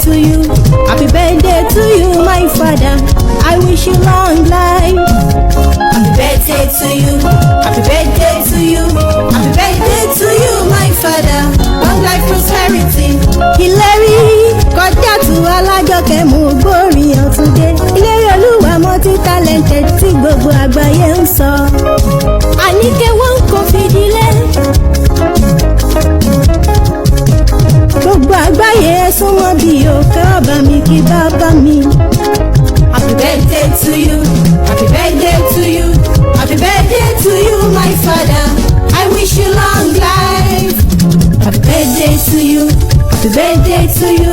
to you. Happy birthday to you, my father. I wish you long life. Happy birthday to you. Happy birthday to you. Happy birthday to you, my father. Long life, prosperity. Ìlérí kọjá tu alájọkẹ́ mú gbórin ọ̀túndé. Ìlérí Olúwa multi talented tí gbogbo àgbáyé ń sọ. Àníkẹ́ wọn kò fìdílé. Gbogbo àgbáyé ẹ súnmọ́ bí òkè ọba mi kí bàbá mi. Happy birthday to you. Happy birthday to you. Happy birthday to you, my father. I wish you long life. Happy birthday to you. Happy birthday to you.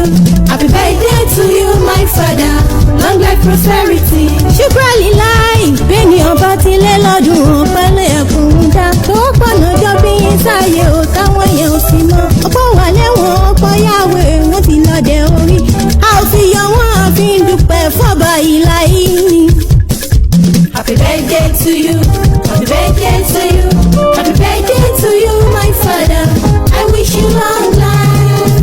Happy birthday to you, my father. Long life, prosperity. Ṣùgbọ́n láì bẹ́ẹ̀ni ọba ti lé lọ́dún ọ̀pẹ́lẹ̀ ẹ̀kún dá. Tó pọ̀nà jọ bí sáyé ò táwọn èèyàn ò sì mọ́. Ọ̀pọ̀ wà lẹ́wọ̀n, ọ̀pọ̀ yàwé wọ́n ti lọ́dẹ orí. A ò fi yọ wọ́n, àfi ń dúpẹ́ fọ́ba ìlà yìí. Happy birthday to you. Happy birthday to you. Happy birthday to you, my father. I wish you long life.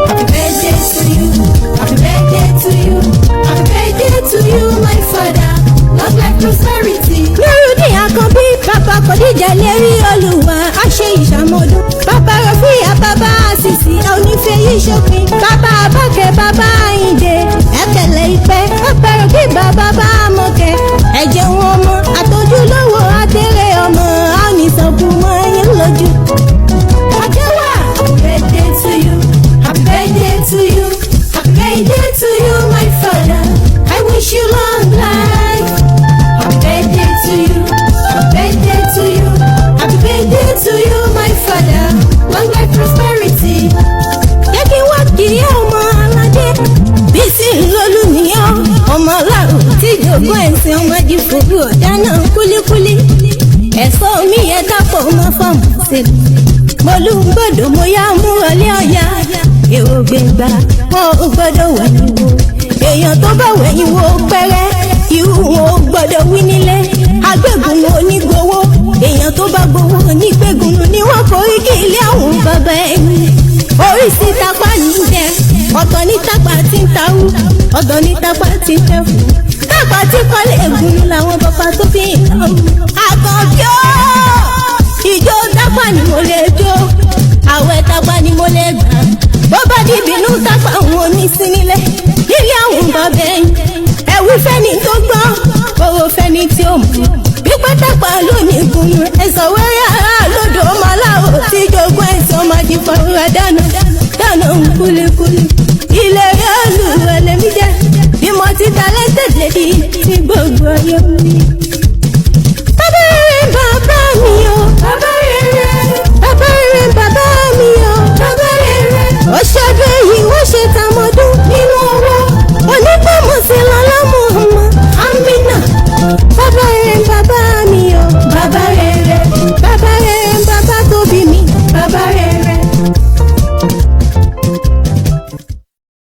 Happy birthday to you. Happy birthday to you. Happy birthday to you, my father. Long life, prosperity. Nurudeen Àkànbí, bàbá Kọ̀díjà lérí Olúwa, a ṣe ìṣàmọ́dún. Bàbá Rọ̀fíà, bàbá Àṣìṣì, onífẹ̀yì ṣòfin. Bàbá Abákẹ́, bàbá Àyìndé, ẹ̀kẹ́lẹ̀ ìpẹ́. Bàbá Rọ̀kìbá, bàbá Àmọ̀kẹ́. Ẹ̀jẹ̀ wọn ọmọ, àtọ́júlówó àtẹ̀rẹ̀ ọmọ, a ò ní sọ̀kù mọ́ ẹyin lójú. Àjẹwà. Happy birthday to you. Happy birthday to you. Happy birthday to you, my father. I wish you long life. Happy birthday to you. Happy birthday to you. Happy birthday to you, my father. Long life, prosperity. Jẹ́ kí wá kí ọmọ aládé. Bísí ńlọlú nìyàn. Ọmọ aláàrùn tí jogún ẹ̀sìn ọmọdé fòrú ọ̀dá náà kúlíkúlí. Ẹ̀fọ́ mi yẹn kápọ̀ mọ́ fọ́ọ̀mù sí i. Mo lù ń gbọ́dọ̀ mo yá mú wọlé ọ̀yá. Èrò gbẹ̀ngbà wọn ò gbọ́dọ̀ wẹ̀yìn wo. Èèyàn tó bá wẹ̀yìn wo pẹ́rẹ́. Irú wọn ò gbọ́dọ̀ wí nílé. Agbẹ́gun wọn ò ní gbowó. Èèyàn tó bá gbowó onígbègùn ni wọ́n forí kí ilé àwọn bàbá ẹni. Oríṣi tapá ní jẹ. Ọ̀tọ̀ ní tápà tí ń tawú. Ọ̀tọ̀ ní tápà tí ń tẹ̀fù. Tápà tí kọ́lé ègún làwọn bàbá tó fi ń lọ. Àkànbí ó! Ìjó tápà ni mo lè jó, àwẹ̀ tápà ni mo lè gbà. Bó bá di ìbínú tápà òun ò ní sí nílé nílé àwọn bàbá ẹ̀yìn. Ẹ̀wí fẹ́ni tó gbọ́n, owó fẹ́ni tí ó mọ̀. Pípẹ́ tápà lónìí gùnú ẹ̀sọ̀ wẹ́rẹ́ ara lódò ọmọ aláwọ̀ tí jogún ẹ̀sán máa di fọwọ́ra dáná dáná ń kúlíkúlí. Ilé rẹ̀ olùwẹ̀lẹ̀ mi jẹ́ bí mo ti talented lady tí gbogbo ayé mi.